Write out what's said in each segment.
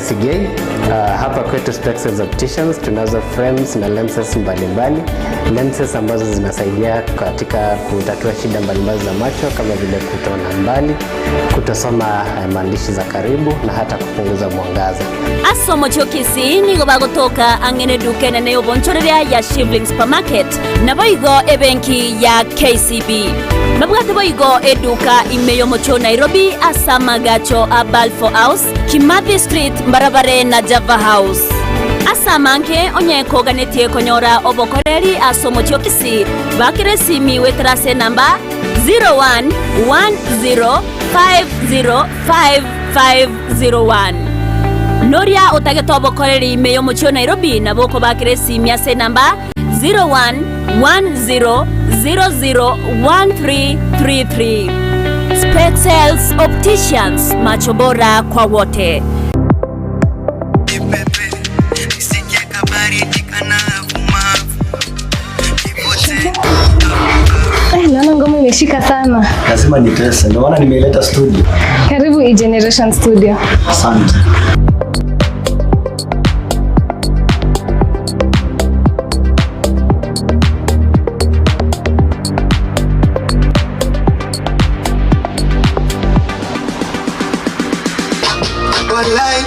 Sigei. Uh, hapa kwetu Spexels Opticians tunazo frames na lenses mbalimbali, lenses ambazo zinasaidia katika kutatua shida mbalimbali za macho kama vile kutoona mbali, kutosoma eh, maandishi za karibu na hata kupunguza mwangaza. Ase omochie o Kisii nigo bagotoka ang'e neduka enene y'obonchoreria ya Shivling Supermarket, naboigo ebenki ya KCB. Babwate boigo eduka ime y'omochie o Nairobi ase amagacho a Balfour House, Kimathi Street mbarabare na Java House. Ase amange onye koganetie konyora obokoreri ase omochie o Kisii, bakera esimi goetera ase enamba 0110505501. Noria otagete obokoreri ime y'omochie o Nairobi nabo okobakera esimi ase enamba 0110001333. Spexels Opticians, macho bora kwa wote. Eh, naona ngoma imeshika sana. Lazima nitese, ndio maana nimeileta studio. Karibu E-Generation Studio. Asante. Walai,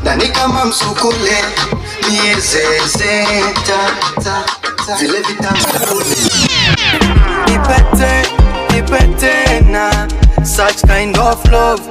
nani kama msukule miezezeta vile vitamsukule Nipete, nipete na such kind of love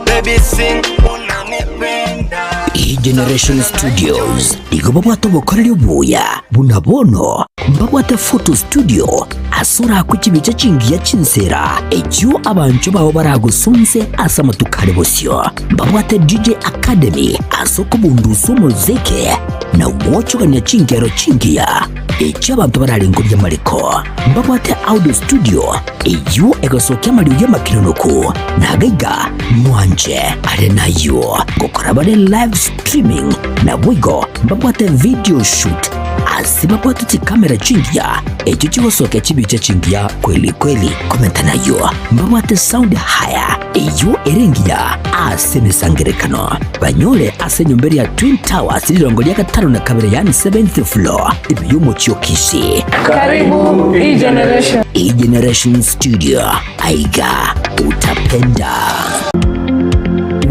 baby sing unanipenda E-Generation Studios igo babwate obokoreri obuya buna bono mbabwate photo studio ase orakwe chibicha chingiya chinsera echio abanchwa bao baragosunse ase amatuko are bosio. Mbabwate DJ Academy ase okobundusa omoziki na gwochogania chingero chingiya echio abanto bararengorie amariko. Mbabwate audio studio eyio egosokia amariogi amakenonoku na gaiga mwanche are nayio ngokora bare live streaming naboigo mbabwate video shoot ase babwate chikamera chingiya echio chigosokia chibicha chingiya kweli kweli. Komenta nayio mbabwate sound haya eyio ere engiya ase emesangerekano banyore ase enyomba eria Twin Towers rirongo ria gatano na kabere yaani seventh floor ime y'omochie o Kisii. Karibu E-Generation. E-Generation Studio aiga utapenda.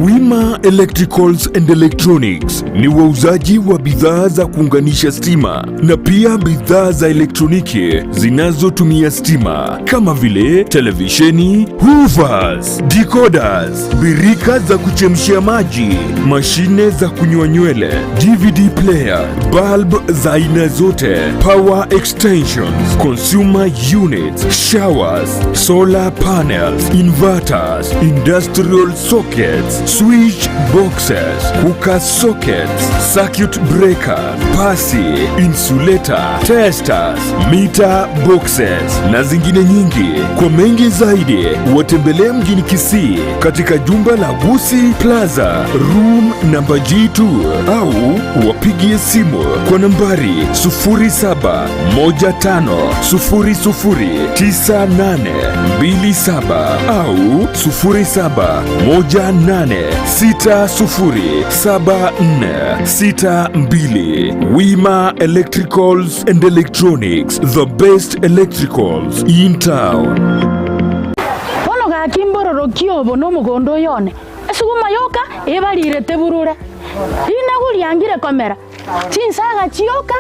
Wima Electricals and Electronics ni wauzaji wa bidhaa za kuunganisha stima na pia bidhaa za elektroniki zinazotumia stima kama vile televisheni, hoovers, decoders, birika za kuchemshia maji, mashine za kunyoa nywele, DVD player, bulb za aina zote, power extensions, consumer units, showers, solar panels, inverters, industrial sockets, switch boxes, cooker sockets, circuit breaker, pasi, insulator, testers, meter boxes na zingine nyingi. Kwa mengi zaidi, watembelee mjini Kisii katika jumba la Gusi Plaza room namba G2 au wapigie simu kwa nambari 0715009827 au 0718607462. Wima Electricals and Electronics, the best electricals in town. Bono gaki mbororokie obo nomogondo oyo one, esuguma yoka ebarirete burure, rinagu riangire komera, chinsaga chioka,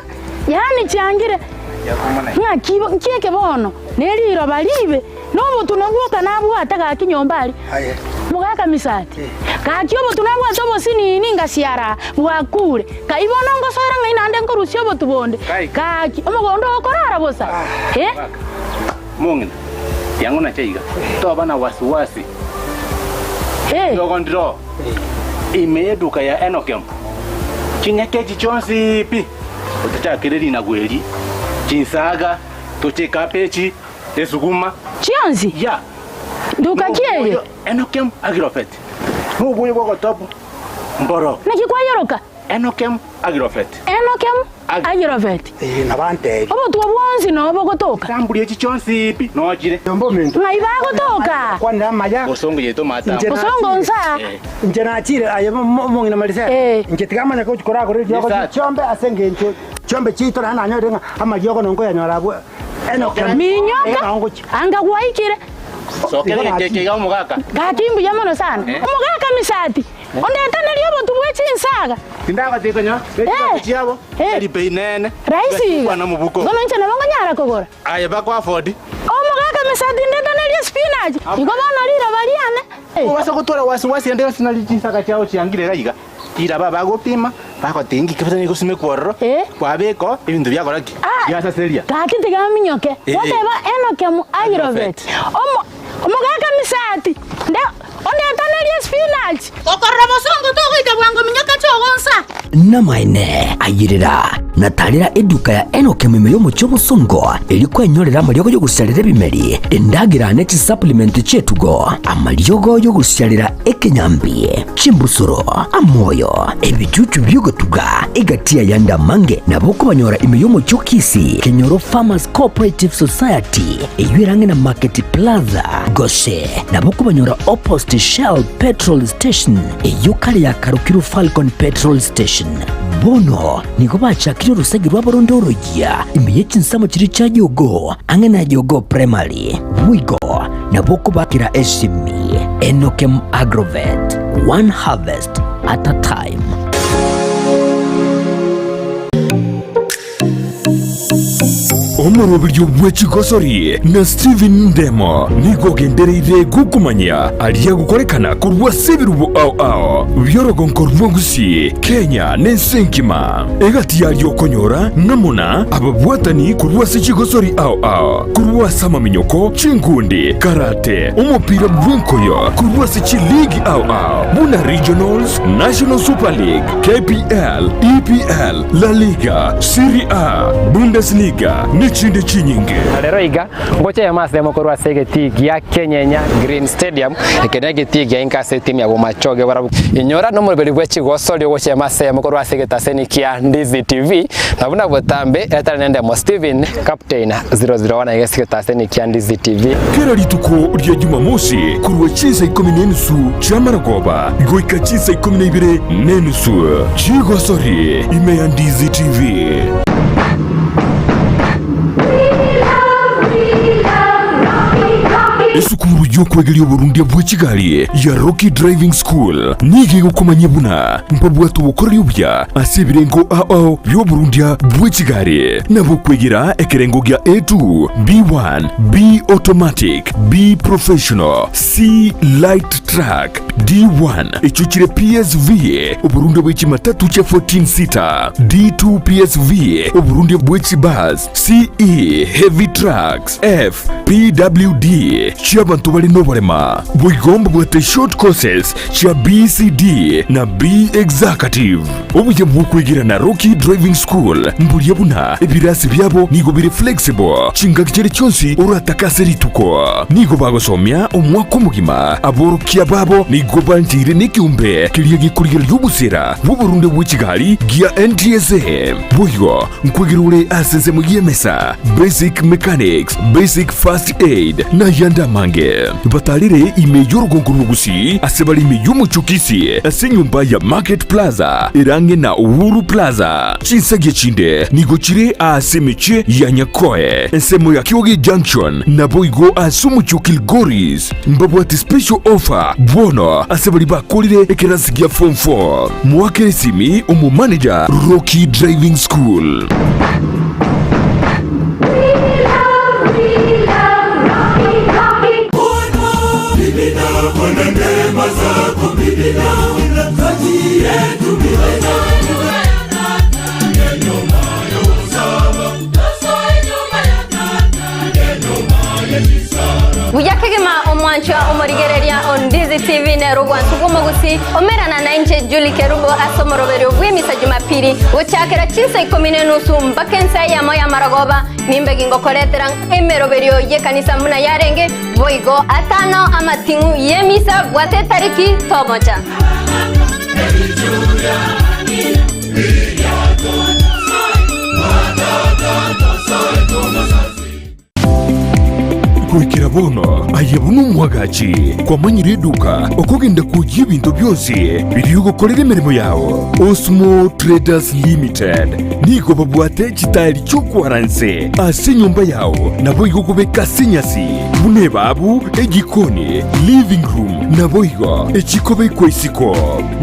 yaani chiangire ng'aki nki eke bono, ne riroba ribe, na obotunwa bwoka nabwate gaki nyomba aria, mogaka misati, gaki obotunwa nabwate obosinini ngasiara bwakure, kai bono ngosoera ng'ai naende nkorusia obotu bonde, gaki omogondo okorara bosa, eh. Mong'ina, yang'o nache iga, toba na wasiwasi. Eh. Riogo ndiro ime y'eduka ya Enokem, ching'eke echi chionsi pi, otochakere rinagu eri, chinsaga, toche ekabechi, esuguma. Chionsi? Ya. Nduka ki eye? Enokem Agrofet. Noboyo bw'ogotobu mboro. Naki kwayoroka? Enokem Agrofet. Enokem. Agrovet. Eh, nabantebia. Obotwa bwonsi noo bogotoka. Chamburi echi chionsi pi nochire. Ng'ai bagotoka? Kwanera amaya. Bosongo yaito matambo. Bosongo nsa. Inche nachire aye omong'ina Marisela. Inche tiga manya gochi koragora eriogo rie chiombe ase engencho chiombe chiaito naende nanyorire ng'a amariogo nonye nkoyanyora abwo Enoka. Minyoka anga gwaikire. Sokera egekeke iga omogaka. Gaki mbuya mono sana. Omogaka Misati. Ondetenerie obotu bwe chinsaga. Tindagotebia konya ne chiabo tari bei nene. Rahisi iga. Kwana mobuko. Bono inche nabo nkonyara kogora. Aye bako afford. Omogaka Misati ndetenerie spinach. Igo bono riroba riane. Obasa gotwara wasi wasi ende yonsi nari chinsaga chiao chiangire iga iga. Riraba bagopima bagotebia inki kebisa nigosimekwa ororo kwabeka oo ebinto biakora ki? Biasaseria. Gaki tiga aminyoke. Goteba Enoke Agrovet. Omo omogaka Misati nde ondetanerie spinach. Okorora bosongo togoika bwango minyoka chogonsa. Namaene, ayerera, na tarera eduka ya Enoke ime y'omochie obosongo, erio kwenyorera amariogo y'ogosiarera ebimeri, endagera ne chisupplement chi'etugo, amariogo y'ogosiarera ekenyambi, chimbusuro, amoyo, ebichuchu bi'ogotuga, egati y'ayande amange nabo okobanyora ime y'omochie o Kisii, Kenyoro Farmers Cooperative Society, eyio ere ang'e na Market Plaza, gose nabo okobanyora opposite Shell Petrol Station, eyio kare yakarokirwe Falcon Petrol Station. Bono nigo bachakire orosegi rwabo ronde oroyia ime ye chinsemo chiria chia Jogoo, ang'e na Jogoo Primary. Boigo nabo okobakera esimi Enokem Agrovet, one harvest at a time. Omoroberio bwe chigosori na Stephen Ndemo nigo ogendereire gokomanyia aria agokorekana korwa ase ebirubo ao ao bi'orogonko rwa Gusii, Kenya na ense engima. Egati yaria okonyora ng'amuna ababwatani korwa ase chigosori ao ao, korwa ase amaminyoko, chinkundi, karate, omopira bw'enkoyo, korwa ase chiligi ao ao buna Regionals, National Super League, KPL, EPL, La Liga, Serie A, Bundesliga, nechinde chinyinge. Na rero iga, ngocha eyemo ase eyemo korwa ase egetii gia Kenyenya Green Stadium, eke negetii gia inka ase etimu ya Bomachoge barabwo. Inyora nomoroberi bwe chigosori ogocha eyemo ase eyemo korwa ase egetaseni kia Ndizi TV, na buna botambe etari nendemo Steven Captain 001 iga ase egetaseni kia Ndizi TV. Kera rituko ria Jumamosi korwa chinsa ikomi na enusu chi'amarogoba goika chinsa ikomi na ibere na enusu chigosori ime ya Ndizi TV. Esukuru y'okwegeria oborundia bwe chigari ya Rocky Driving School nigo egokomanyia buna mbabwate obokoreri obuya ase ebirengo ao ao bi'oborundia bwe chigari. Nabo okwegera ekerengo gia A2, B1, B Automatic, B Professional, C Light Truck, D1 echio chire PSV, oborundia bwe chimatatu chia 14 seater, D2 PSV, oborundia bwe chibus, CE Heavy Trucks, F PWD chi'abanto bare noborema. Boigo mbabwate short courses chia BCD na B Executive. Obuya bw'okwegera na Rocky Driving School mboria buna ebirasi biabo nigo bire flexible chingaki chiria chionsi oratake ase rituko. Nigo bagosomia omwaka omogima. Aborokia babo nigo bancheire nekeombe keria gekorigereria obosera bw'oborunde bwe chigari gia NTSA. Boigo nkwegera ore ase ensemo y'emesa, basic mechanics, basic first aid, na ayande amange. Batarire ime y'orogongo rw'Ogusii ase bare ime y'omochie o Kisii ase enyomba ya Market Plaza ere ang'e na Uhuru Plaza. Chinsagia chinde nigo chire ase emechie ya Nyakoe, ensemo ya Kioge Junction, naboigo ase omochie o Kilgoris. Mbabwate special offer bono ase baria bakorire ekerasi gia form 4. Moakere esimi omomanager Rocky Driving School. Buya kegima omwanchwa omorigereria o Ndizi TV nero ogwansu bw'omogusi omerana nainche Julie Kerubo ase omoroberio bw'emisa Jumapili gochakera chinsa ikomi na enusu mpaka ensa eyemo y'amarogoba nimbe gingokoretera emeroberio y'ekanisa buna yarenge boigo atano amating'u y'emisa bwate etariki tomocha. Aye buna omwagachi, kwamanyire eduka okogenda kwoyia ebinto bionsi biria ogokorera emeremo yao. Osmo Traders Limited nigo babwate chitaeri chi'okwara nse ase enyomba yao naboigo okobeka ase enyasi buna ebabu, ejikoni, living room naboigo echikobekwa isiko.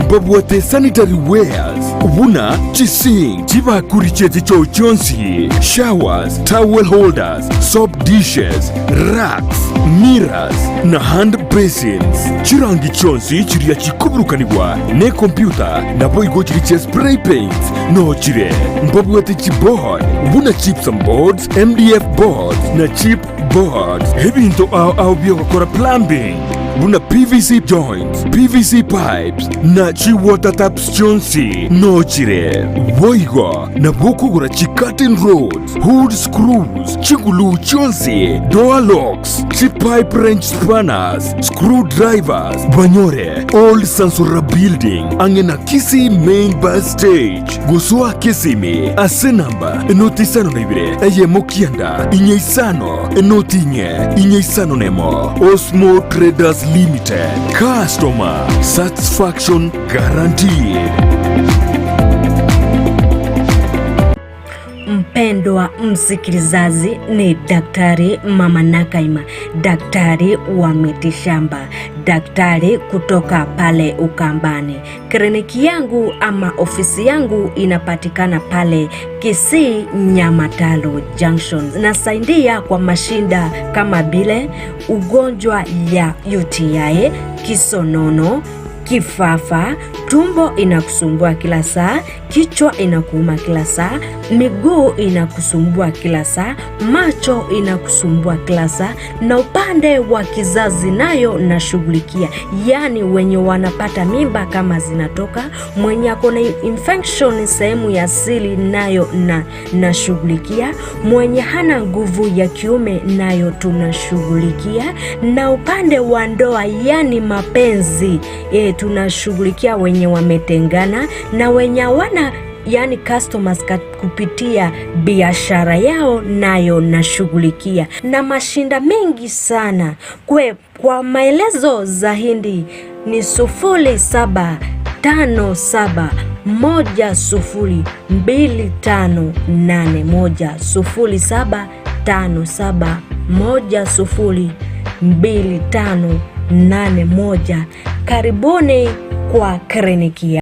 Mbabwate sanitary wares buna chisink, chibakuri chi'echichoo chionsi, showers, towel holders, soap dishes, racks, mirrors, na hand basins. Chirangi chionsi chiria chikoburukanigwa nekompyuta naboigo chiria chia spray paints noo chire. Mbabwate chiboard buna gypsum boards, MDF boards na chip boards. Ebinto ao ao biogokora plumbing buna PVC joints, PVC pipes na chi water taps chionsi noo chire. Boigo nabo okogora chi curtain rods, Hood screws, chiguluu chionsi, door locks, chipipe wrench spanners, screw drivers, banyore Old Sansora Building ang'e na Kisii Main Bus Stage. Gosoa Kisimi ase namba enoti isano na ibere eyemo kianda inye isano enoti inye inye isano nemo. Osmo Traders Limited, customer satisfaction guaranteed. Mpendwa msikilizaji, ni Daktari Mama Nakaima, daktari wa mitishamba, daktari kutoka pale Ukambani. Kliniki yangu ama ofisi yangu inapatikana pale Kisii Nyamatalo Junction. Nasaidia kwa mashinda kama vile ugonjwa ya UTI, kisonono, kifafa, tumbo inakusumbua kila saa, kichwa inakuuma kila saa, miguu inakusumbua kila saa, macho inakusumbua kila saa, na upande wa kizazi nayo nashughulikia, yaani wenye wanapata mimba kama zinatoka, mwenye ako na infection sehemu ya siri nayo na nashughulikia, mwenye hana nguvu ya kiume nayo tunashughulikia, na upande wa ndoa yani mapenzi e, tunashughulikia wenye wametengana na wenye hawana yani customers kupitia biashara yao nayo nashughulikia, na mashinda mengi sana kwe. Kwa maelezo zaidi ni 0757102581 0757102581. Karibuni kwa kliniki ya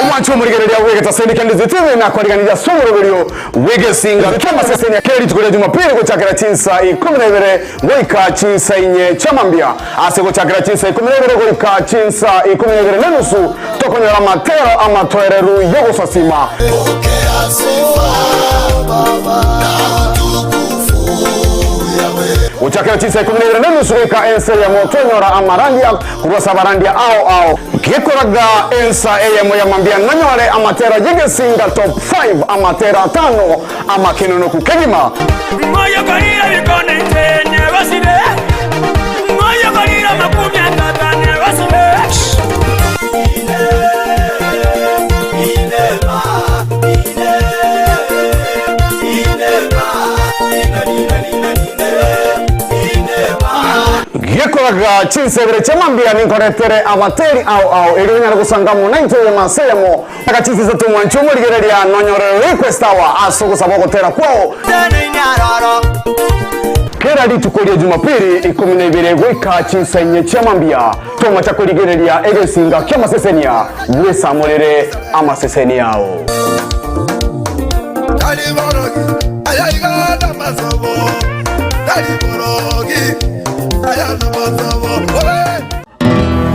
Omwancho omorigereria bw'egetaseni kia Ndizi TV nakwariganiria ase omoroberio bw'egesinga ki'amasesenia kera rituko ria Jumapili gochakera chinsa ikomi na ibere goika chinsa inye chiamambia. Ase gochakera chinsa ikomi na ibere goika chinsa ikomi na ibere nenusu tokonyora amatero amatoereru y'ogosasima. Gochakera chinsa ikomi na ibere nenusu goika ensa eyemo twanyora amarandia korwa ase abarandia ao ao. Gekoraga ensa eyemo ya mambia nonyore amatera y'egesinga top 5 amatera atano amakenonoku kegima. Gekoraga chinsebere chia mambia ninkoretere abateri ao ao erio onyare gosanga amo naintwe eyemo ase eyemo mpaka chinsa isato mwanche omorigereria nonyore request hour ase ogosaba ogotera kwao. Kera rituko ria Jumapili ikomi na ibere goika chinsa inye chia mambia tomacha korigereria egesinga ki'amasesenia bwesamorere amaseseni ao.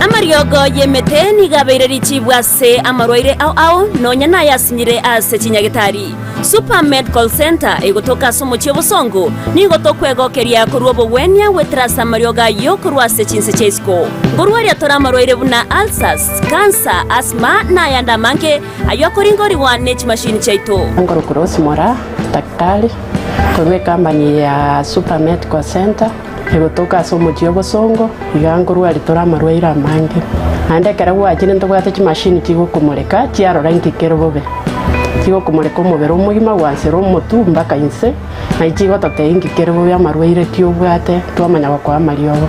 Amariogo y'emete nigo abeire richibu ase amarwaire ao ao, nonya nayasinyire ase chinyagetari. Super Medical Centre egotoka ase omochie o Bosongo nigo tokwegokeria korwa obogwenia goetera ase amariogo ayio korwa ase chinse chia isiko. Nkorwaria tore amarwaire buna ulcers, cancer, asthma na ayande amange ayio akoringorigwa ne chimashini chiaito. Nkorokwa Rose Moraa, daktari. Korwa ecompany ya Super Medical Centre egotoka ase omochie o Bosongo, iga nkorwaria tore amarwaire amange. Naende ekero gwachire ntobwate chimashini chigokomoreka chiarora inki kere bobe. Chigokomoreka omobere omogima gwansera omotwe mpaka inse, naye chigototebia inki kere bobe amarwaire ki obwate twamanya gokoa amariogo.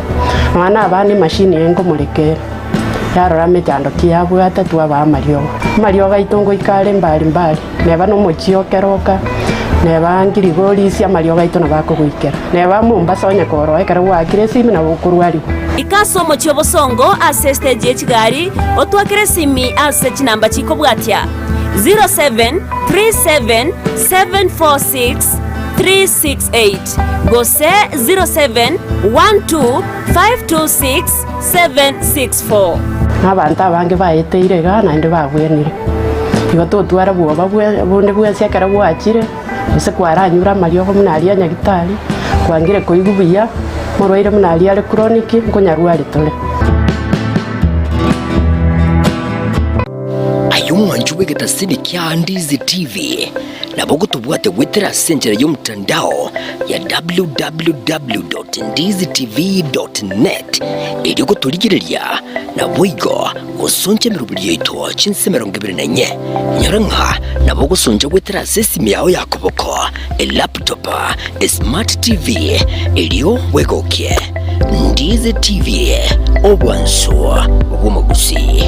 Nonya na abana emashini eye nkomoreka ere, yarora emechando ki yabwate twabaa amariogo. Amariogo aito ngoika are mbari mbari. Neba nomochie o keroka, neba ngirigorisia amariogo aito nabo akogoikera. Neba Mombasa onye koroa ekero gwaakire esimi nabo okorwarigwa. Ika ase omochie o bosongo ase estage ye chigari, otwakere esimi ase chinamba chikobwatia, 0737746368 gose 0712526764. Na abanto abange baeteire iga naende babwenire. Igo totware bwoba bonde bwensi ekero gwachire, gose kwaranyure amariogo buna aria a nyagitari, kwangire koigwa buya, omorwaire buna aria are chronic, nkonyarwari tore. Aye omwanchi bw'egetasini kia Ndizi TV, nabo ogotobwate goetera ase enchera y'omotandao ya www.ndizitv.net erio gotorigereria naboigo gosoncha emeroberi yaito chinse 24. Inyora ng'a nabo ogosoncha goetera ase esimi yao ya koboko, elaptop, esmart TV erio bwegokie. Ndizi TV, obwansu bw'omogusii.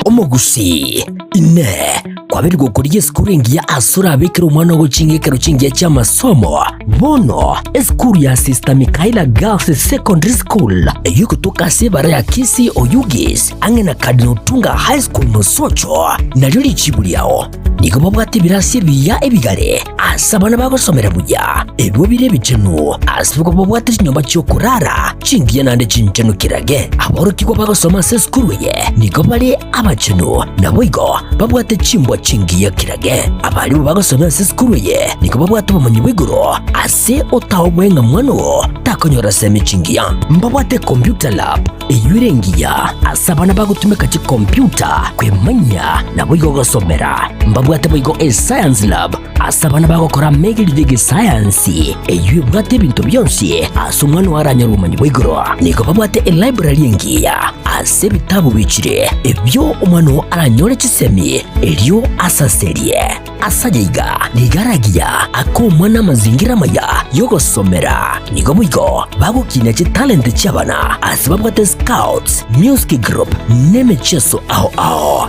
Omogusii, Inee! Kwabeire gokorigia esukuru engiya ase orabekere omwana ogo ching'ekero chingiya chi'amasomo? Bono, esukuru ya Sister Michaela Girls Secondary School, eyio egotoka ase ebara ya Kisii Oyugis, ang'e na Cardinal Otunga High School Mosocho, nario richibu riao. Nigo babwate ebirasi ebiya ebigare ase abana bagosomera buya, ebio bire ebichenu, ase igo babwate chinyomba chi'okorara chingiya naende chinchenu kirage. Aborokigwa bagosoma ase esukuru eye nigo bare abachenu, naboigo babwate chimbwa chingiya kirage. Abarimu bagosomia ase esukuru eye nigo babwate obomanyi bwa igoro ase otaoboe ng'a mwana oo takonyora semi chingiya. Mbabwate computer lab eyio ere engiya ase abana bagotumeka chikompyuta kwemanyia naboigo gosomera. Mbabwate boigo escience lab ase abana bagokora amegerio y'egesayansi eyio ebwate ebinto bionsi ase omwana oo aranyore obomanyi bwa igoro. Nigo babwate elibrary engiya ase ebitabu bichire ebio omwana oo aranyore chisemi erio asaserie. Ase aya iga nigo aragiya ake omwana amazingira amaya y'ogosomera. Nigo boigo bagokinia chitalenti chi'abana ase babwate scouts, music group, n'emechieso ao ao.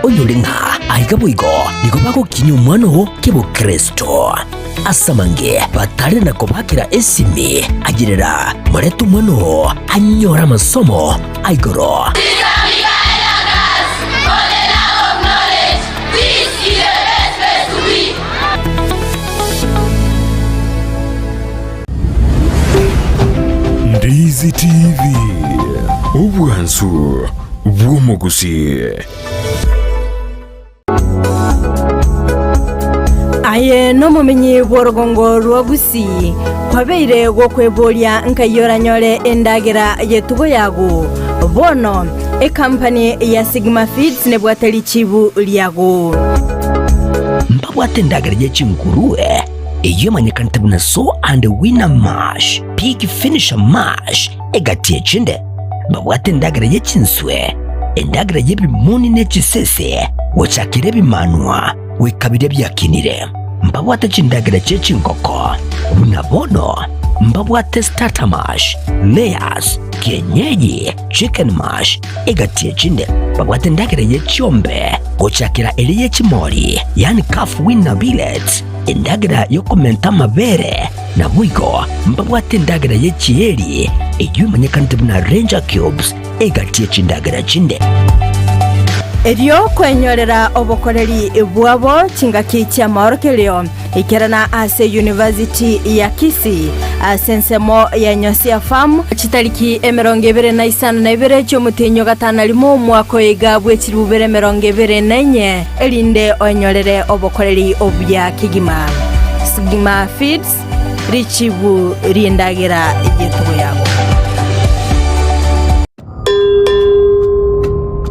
Onyore ng'a aiga boigo nigo bagokinyia omwana oo kebokristo. Ase amange batare na kobakera esimi, ayerera morete omwana oo anyore amasomo a igoro. Ndizi TV, obwansu bw'omogusii. Aye nomomenyi bw'orogongo rwa Gusii, kwabeire gokweboria nkai oranyore endagera y'etugo yago. Bono, ekampani ya Sigma Feeds nebwate richibu riago. Mbabwate endagera ye chingurue, eyio emanyekanete buna Sow and Winner Mash, Pig Finisher Mash, egati echinde. Babwate endagera ye chinswe, endagera y'ebimoni ne chisese, gochakera ebimanwa goika biria biakinire. Mbabwate chindagera chie chingoko, buna bono mbabwate starter mash, layers, kienyeji, chicken mash, egati echinde. Babwate endagera ye chiombe, gochakera eria ye chimori, yaani calf weaner pellets, endagera y'okomenta amabere, Naboigo mbabwate endagera ye chieri, eyio emanyekanete buna Ranger Cubes, egati ye chindagera chinde. Erio kwenyorera obokoreri bwabo chingaki chi'amaorokererio, ikerana ase University ya Kisii. Ase ensemo ya Nyosia Farm, chitariki 22 chi'omotienyi o gatano rimo omwaka oyo iga bwe chilifu bibere 24, erinde oenyorere obokoreri obuya kegima. Sigma Feeds, richibu ri'endagera y'etugo yago.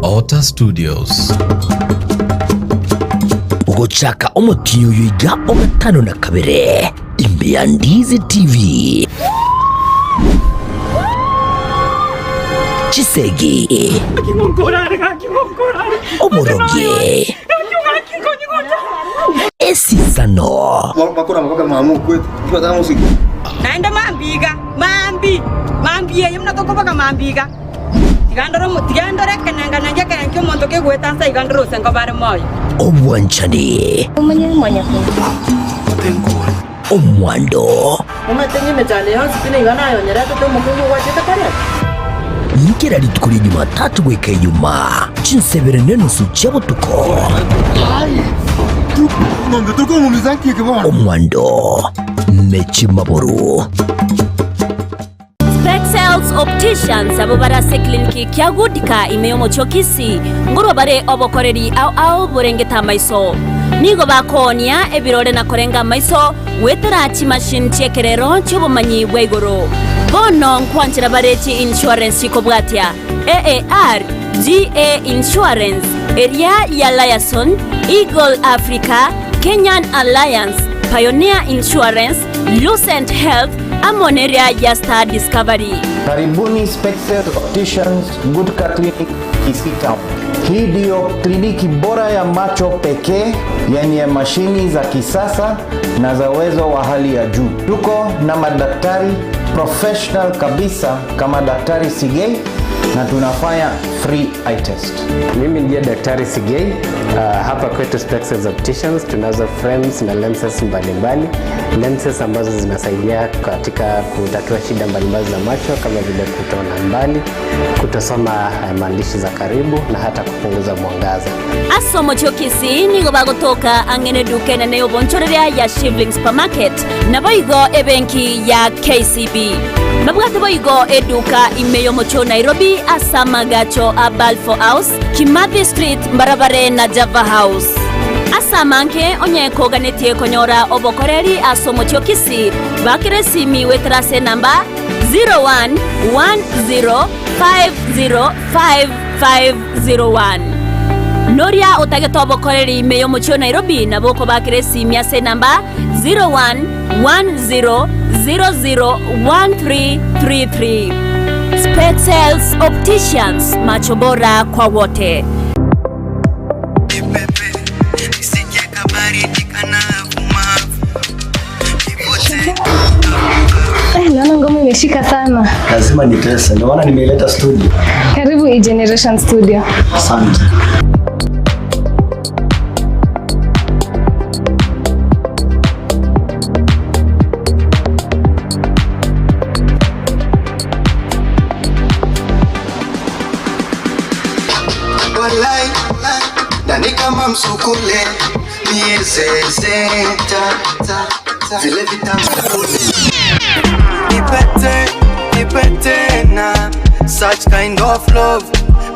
Otter Studios. Gochaka omotienyi oyo iga o gatano na kabere, imbe ya Ndizi TV. Chisegi, oborogi, esisano. Naende mambia iga, mambia, mambia eye buna tokoboka mambia iga, tiga ndore omo tiga ndore ekenenga-nenga ekerengo ki'omonto kegoeta nse iga ndore gose nkobare moyo. Obwanchani. Omwando. Omanyete ng'a emechando yonsi pi nigo nayonyeretete omokungu ogwachete koreta. Kera rituko ria Jumatatu goika Ijumaa, chinsebere nenusu chia botuko. Omwando Mechi Maboru. Spexels Opticians abwo bare ase ekliniki kia Goodka ime y'omochie o Kisii, ngorwa bare obokoreri ao ao borengete amaiso. Nigo bakoonia ebirore na korenga amaiso goetera chimachine chi'ekerero chi'obomanyi bwa igoro. Bono nkwanchera bare chi insurance chikobwatia, AAR, GA Insurance, eria ya Liaison, Eagle Africa, Kenyan Alliance, Pioneer Insurance, Lucent Health, amo neria ya Star Discovery. Karibuni Spexel Opticians Gutka Clinic Kisii Town. Hii ndiyo kliniki bora ya macho pekee yenye mashini za kisasa na za uwezo wa hali ya juu. Tuko na madaktari professional kabisa kama Daktari Sigei na tunafanya free eye test. Mimi ndiye Daktari Sigei. Hapa kwetu Spexels Opticians tunazo frames na lenses mbalimbali, lenses ambazo zinasaidia katika kutatua shida mbalimbali za macho kama vile kutoona mbali, kutosoma maandishi za karibu na hata kupunguza mwangaza. Ase omochie o Kisii nigo bagotoka ang'e neduka enene y'obonchoreria ya Shivling Supermarket, naboigo ebenki ya KCB. Babwate boigo eduka ime y'omochie o Nairobi ase amagacho a Balfour House, Kimathi Street mbarabare na Java House. Ase amange onye koganetie konyora obokoreri ase omochie o Kisii, bakera esimi goetera ase enamba 0110505501. Noria otagete obokoreri ime y'omochie o Nairobi nabo okobakera esimi ase enamba 0110001333. Spexels Opticians, macho bora kwa wote. Eh, naona ngoma imeshika sana. Lazima nitese, ndio maana nimeileta studio. Karibu E-Generation Studio. Asante. Walai, ndani kama msukule miezeze ta, ta, ta, vile vitamu Nipete, nipete na such kind of love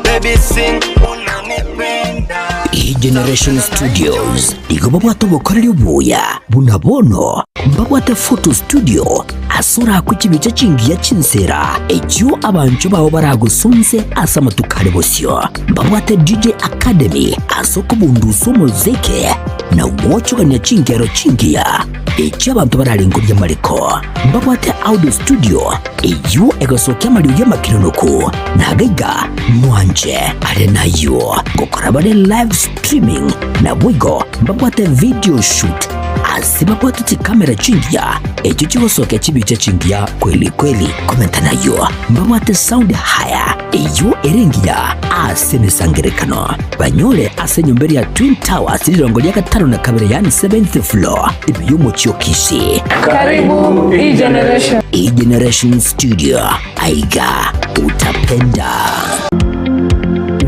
baby sing unanipenda E-Generation Studios nigo babwate obokoreri obuya buna bono mbabwate photo studio ase orakwe chibicha chingiya chinsera echio abanchwa bao baragosonse ase amatuko are bosio. Mbabwate DJ Academy ase okobundusa omozeke na gwochogania chingero chingiya echio abanto bararengorie amareko. Mbabwate audio studio eyio egosokia amariogi amakenonoku na agaiga mwanche are nayio gokora bare live streaming naboigo mbabwate video shoot ase babwate chikamera chingiya echio chigosokia chibicha chingiya kweli kweli. Komenta nayio mbabwate sound haya eyio ere engiya ase emesangerekano banyore ase enyomba eria Twin Towers rirongo ria gatano na kabere yaani seventh floor ime y'omochie o Kisii. Karibu E-Generation. E-Generation Studio aiga utapenda.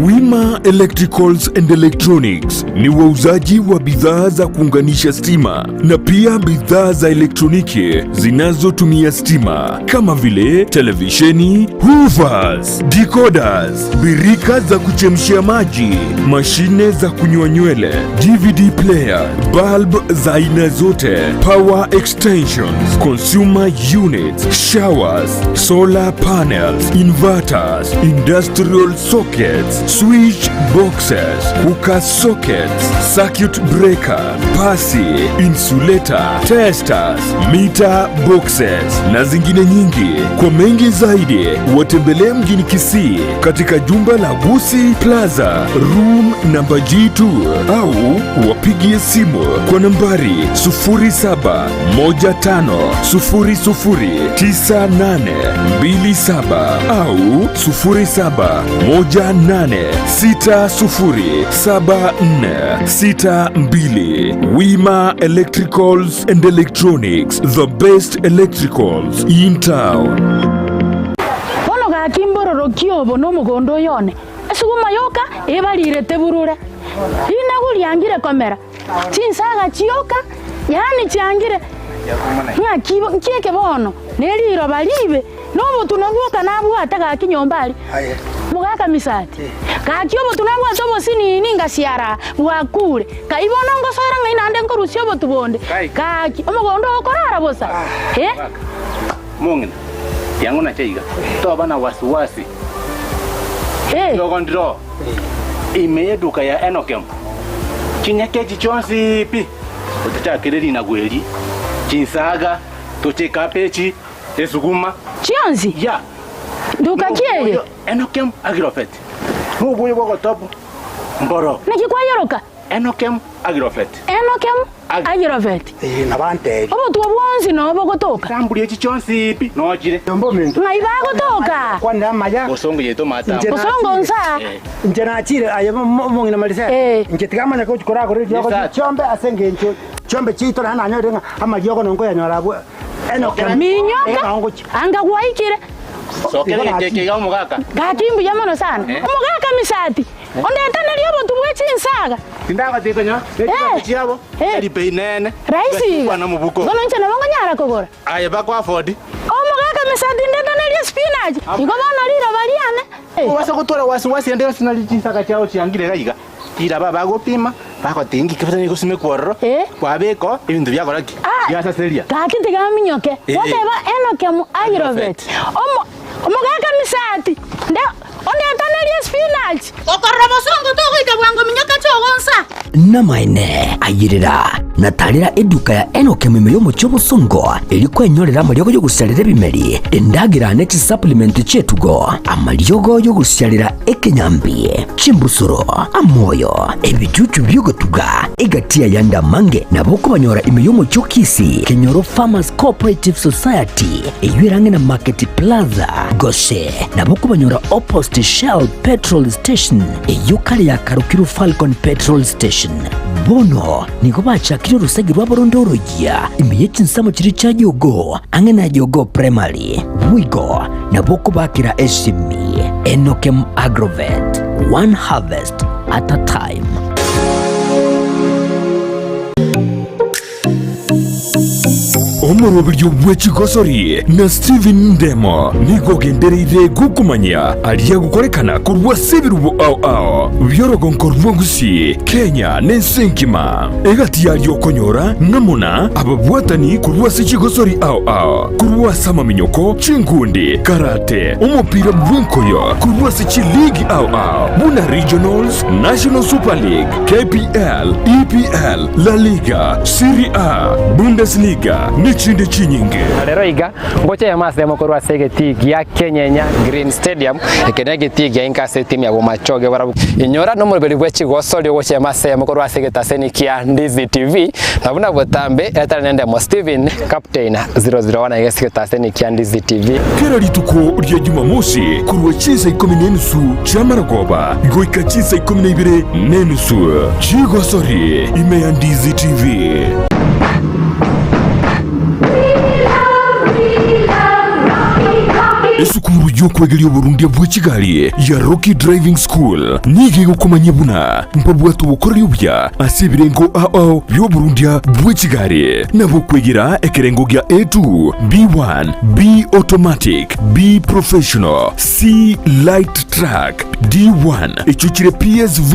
Wima Electricals and Electronics ni wauzaji wa bidhaa za kuunganisha stima na pia bidhaa za elektroniki zinazotumia stima kama vile televisheni, hoovers, decoders, birika za kuchemshia maji, mashine za kunyoa nywele, DVD player, bulb za aina zote, power extensions, consumer units, showers, solar panels, inverters, industrial sockets, switch boxes, cooker sockets, circuit breaker, pasi, insulator, testers, meter boxes na zingine nyingi. Kwa mengi zaidi, watembelee mjini Kisii katika jumba la Gusi Plaza, room namba G2 au wapigie simu kwa nambari 0715009827 au 0718607462. Wima Electricals and Electronics, the best electricals in town. Bono gaki mbororokie obo nomogondo oyo one, esuguma yoka ebarirete burure, rinagu riangire komera, chinsaga chioka, yaani chiangire ng'aki nkieke bono, ne riroba ribe, na obotunwa bwoka nabwate gaki nyomba aria. Mogaka misati, gaki obotunwa nabwate obosinini ngasiara bwakure, kai bono ngosoera ng'ai naende nkorusia obotu bonde, gaki omogondo okorara bosa, eh. Mong'ina, tiang'o nache iga, toba na wasiwasi. Riogo ndiro ime y'eduka ya Enokem, chinyeke echi chionsi pi, otachakere rinagu eri, chinsaga, toche ekabechi, esuguma. Chionsi? Ya. Nduka ki eye? Enokem Agrovet. Noboyo bw'ogotobu mboro. Naki kwayoroka? Enokem Agrovet. Enokem Agrovet. Eh, nabantebia. Obotwa bwonsi noo bogotoka. Chamburi echi chionsi pi nochire. Ng'ai bagotoka? Kwanera amaya. Bosongo yaito matambo. Bosongo nsa. Inche nachire aye omong'ina Marisela. Inche tiga manya gochi koragora eriogo chiombe ase engencho chiombe chiaito naende nanyorire ng'a amariogo nonye nkoyanyora abwo Enokem. Minyoka anga gwaikire. Sokera egecheke iga omogaka. Gaki mbuya mono sana. Omogaka Misati, ondetanerie obotu bwe chinsaga. Tindagotebia konya ne chiabo tari bei nene. Rahisi iga. Kwana mobuko. Bono inche nabo nkonyara kogora. Aye bako afford. Omogaka Misati ndetanerie spinach. Igo bono riroba riane. Obasa gotwara wasiwasi ende yonsi nari chinsaga chiao chiangire iga iga. Riroba bagopima bagotebia inki kebate nigosimekwa ororo kwabeka oo ebinto biakora ki? Biasaseria. Gaki tiga aminyoke. Goteba Enokem Agrovet. Omo omogaka Misati nde ondetanerie spinach. Okorora bosongo togoika bwango minyoka chogonsa. Namaene, ayerera, na tarera eduka ya Enokem ime y'omochie obosongo, erio kwenyorera amariogo y'ogosiarera ebimeri, endagera ne chisupplement chi'etugo, amariogo y'ogosiarera ekenyambi, chimbusuro, amoyo, ebichuchu bi'ogotuga, egati y'ayande amange nabo okobanyora ime y'omochie o Kisii, Kenyoro Farmers Cooperative Society, eyio ere ang'e na Market Plaza, gose nabo okobanyora opposite Shell Petrol Station, eyio kare yakarokirwe Falcon Petrol Station. Bono nigo bachakire orosegi rwabo ronde oroyia ime ye chinsemo chiria chia Jogoo, ang'e na Jogoo Primary. Boigo nabo okobakera esimi Enokem Agrovet, one harvest at a time. Omoroberio bwe chigosori na Stephen Ndemo nigo ogendereire gokomanyia aria gokorekana korwa ase ebirubo ao ao bi'orogonko rwa Gusii, Kenya na ense engima. Egati yaria okonyora ng'amo na ababwatani korwa ase chigosori ao ao, korwa ase amaminyoko, chinkundi, karate, omopira bw'enkoyo, korwa ase chiligi ao ao buna Regionals, National Super League, KPL, EPL, La Liga, Serie A, Bundesliga nechinde chinyinge. Na rero iga, ngocha eyemo ase eyemo korwa ase egetii gia Kenyenya Green Stadium, eke negetii gia inka ase etimu ya Bomachoge barabwo. Inyora nomoroberi bwe chigosori ogocha eyemo ase eyemo korwa ase egetaseni kia Ndizi TV, na buna botambe etari nendemo Steven Captain 001 iga ase egetaseni kia Ndizi TV. Kera rituko ria Jumamosi korwa chinsa ikomi na enusu chi'amarogoba goika chinsa ikomi na ibere na enusu chigosori ime ya Ndizi TV. Esukuru y'okwegeria oborundia bwe chigari ya Rocky Driving School nigo egokomanyia buna mbabwate obokoreri obuya ase ebirengo ao bi'oborundia bwe chigari, nabo okwegera ekerengo gia A2, B1, B Automatic, B Professional, C Light Truck, D1 echio chire PSV,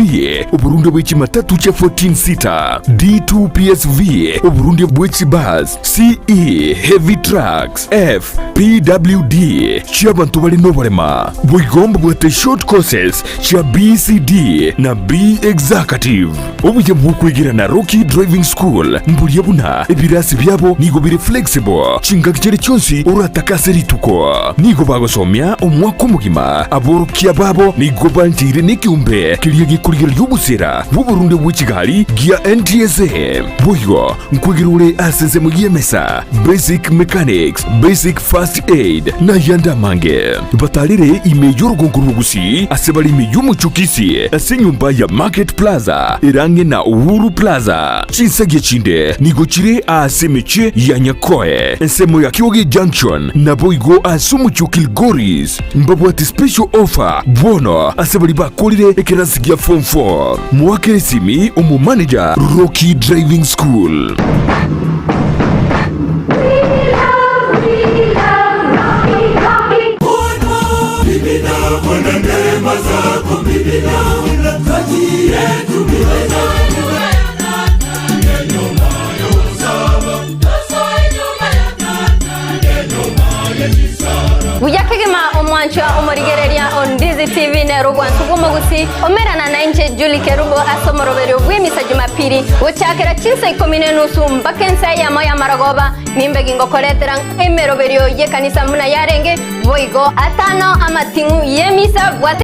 oborundia bwe chimatatu chia 14 seater, D2 PSV, oborundia bwe chibus, CE Heavy Trucks, F PWD chi'abanto bare noborema. Boigo mbabwate short courses chia BCD na B Executive. Obuya bw'okwegera na Rocky Driving School mboria buna ebirasi biabo nigo bire flexible chingaki chiria chionsi oratake ase rituko. Nigo bagosomia omwaka omogima. Aborokia babo nigo bancheire nekeombe keria gekorigereria obosera bw'oborunde bwe chigari gia NTSA. Boigo nkwegera ore ase ensemo y'emesa, basic mechanics, basic first aid, na ayande amange. Batarere ime y'orogongo rw'Ogusii ase bare ime y'omochie o Kisii ase enyomba ya Market Plaza ere ang'e na Uhuru Plaza. Chinsagia chinde nigo chire ase emechie ya Nyakoe, ensemo ya Kioge Junction, naboigo ase omochie o Kilgoris. Mbabwate special offer bono ase baria bakorire ekerasi gia form 4. Moakere esimi omomanager Rocky Driving School. Buya kegima omwanchwa omorigereria o Ndizi TV nere obwansu bw'omogusi omerana nainche Julie Kerubo ase omoroberio bw'emisa Jumapili gochakera chinsa ikomi na enusu mpaka ensa eyemo y'amarogoba nimbe gingokoretera emeroberio y'ekanisa buna yarenge boigo atano amating'u y'emisa bwate.